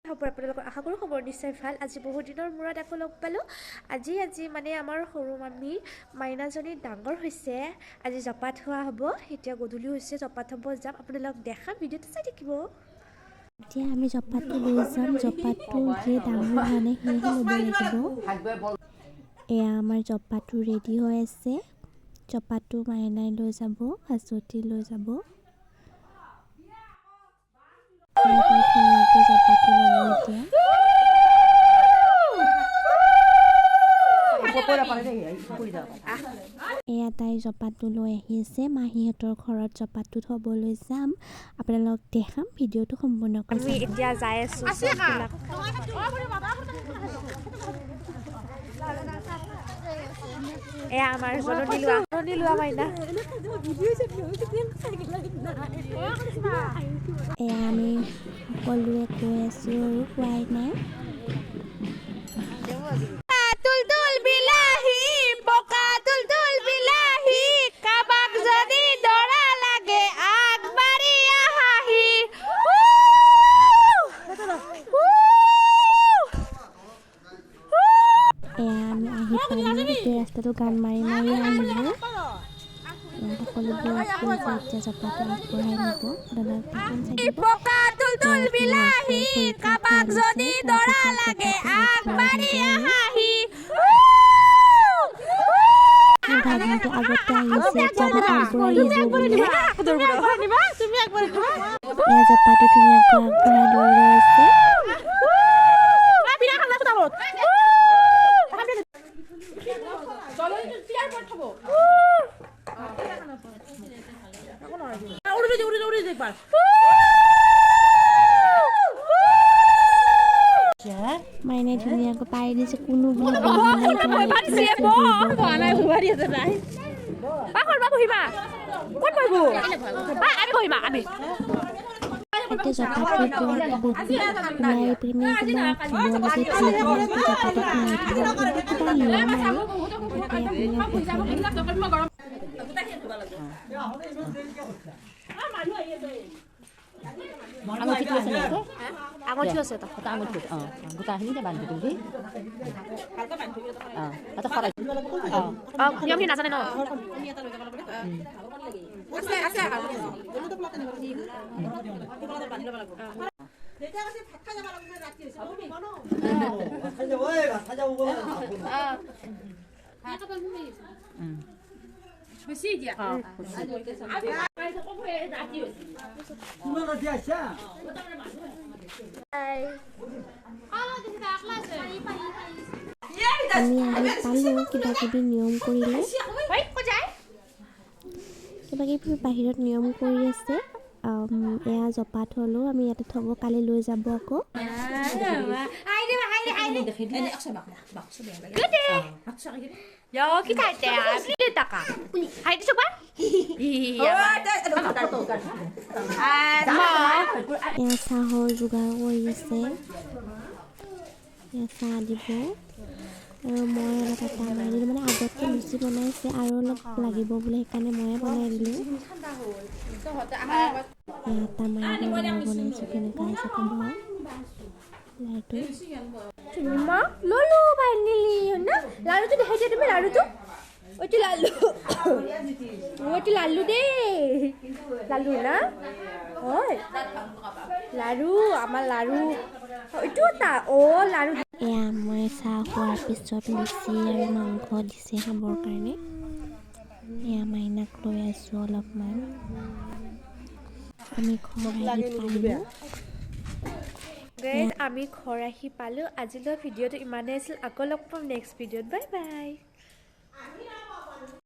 খবৰ আপোনালোকৰ আশা কৰোঁ খবৰ নিশ্চয় ভাল। আজি বহুত দিনৰ মূৰত আকৌ লগ পালোঁ। আজি আজি মানে আমাৰ সৰু মামীৰ মাইনাজনী ডাঙৰ হৈছে, আজি জপা থোৱা হ'ব। এতিয়া গধূলি হৈছে, জপা থ'ব যাম, আপোনালোকক দেখাম, ভিডিঅ'টো চাই থাকিব। এতিয়া আমি জপাটো লৈ যাম। জপাটো যে ডাঙৰ হোৱা নাই সেয়েহে ল'ব লাগিব। এয়া আমাৰ জপাটো ৰেডি হৈ আছে। জপাটো মাইনাই লৈ যাব, ভাজতি লৈ যাব। এয়া তাই ধুনীয়াকৈ জপাটো ল'ব এতিয়া। এয়া তাই জপাটো লৈ আহি আছে। মাহীহঁতৰ ঘৰত জপাটো থ'বলৈ যাম, আপোনালোকক দেখাম, ভিডিঅ'টো সম্পূৰ্ণকৈ আমি চাব। এতিয়া যাই আছোঁ চববিলাক। এয়া আমাৰ জননী লোৱা মাইনা। এয়া আমি সকলোৱে গৈ আছোঁ আৰু খোৱাই নাই। তুলতুল বিলাহী পকা, তুলতুল বিলাহী, কাবাক যদি দৰা লাগে আগবাঢ়ি আহাহি। এয়া আমি আহি পালোঁ। গোটেই ৰাস্তাটো গান মাৰি মাৰি আহিলোঁ। এয়া সকলোবোৰ গৈ আছে। এতিয়া জপাটো আগবঢ়াই নিব, আপোনালোক দেখাম, চাই দিব। পকা তুলতুল বিলাহী, কাবাক যদি দৰা লাগে আগবাঢ়ি আহাহি। মোৰ ভাগিনটো আগতে আহিছে, এতিয়া আমাক আগবঢ়াই নিব বোলে। এয়া জপাটো ধুনীয়াকৈ আগবঢ়াই লৈ গৈ আছে। মাইনাই ধুনীয়াকৈ পাৰি দিছে, কোনো বোলে বহা নাই, তাই বহিব পৰা নাই। এতিয়া জপাটোৰ পৰা কিবা সোমাই পিনে কিবা থ'ব লাগে, থৈ পিনে আকৌ জপাটোত সোমাই থ'ব লাগিব, কিবা নিয়ম আৰু তাকে আপোনালোক দেখালোঁ। আঙুঠিটো আছে নে? আঙুঠি আছে এটা। এটা আঙুঠি, অঁ, গোটাখিনি বান্ধি দিবি। অঁ, এটা শৰাই, অঁ। অঁ, নিয়মখিনি নাজানে ন। আমি আহি পালোঁ। কিবা কিবি নিয়ম কৰিলে, কিবা কিবি বাহিৰত নিয়ম কৰি আছে। এয়া জপা থ'লোঁ আমি, ইয়াতে থ'ব, কালি লৈ যাব আকৌ। 여기 갈 때야. 삐르다가. 하이디 줘봐. এয়া চাহৰ যোগাৰ কৰি আছে, এয়া চাহ দিব আৰু মই অলপ আটা মাৰি দিলোঁ। মানে আগতে লুচি বনাইছে আৰু অলপ লাগিব বোলে, সেইকাৰণে ময়ে বনাই দিলোঁ। এয়া আটা মাৰি পিনে মই বনাইছোঁ, কেনেকুৱা হৈছে ক'ব লাড়ুটো। মা ললো ফাইনেলি না। লাড়ুটো দেখাই দিয়া তুমি, লাড়ুটো। ওইটো লালু, ওইটো লালু দেই, লালু না হয় লাড়ু, আমাৰ লাড়ু এইটো এটা, অ' লাড়ু। এয়া মই চাহ খোৱাৰ পিছত লুচি আৰু মাংস দিছে খাবৰ কাৰণে। এয়া মাইনাক লৈ আছোঁ অলপমান। আমি ঘৰ আহি পালোঁ। গাইজ, আমি ঘৰ আহি পালোঁ। আজিলৈ ভিডিঅ'টো ইমানেই আছিল। আকৌ লগ পাম নেক্সট ভিডিঅ'ত। Bye bye.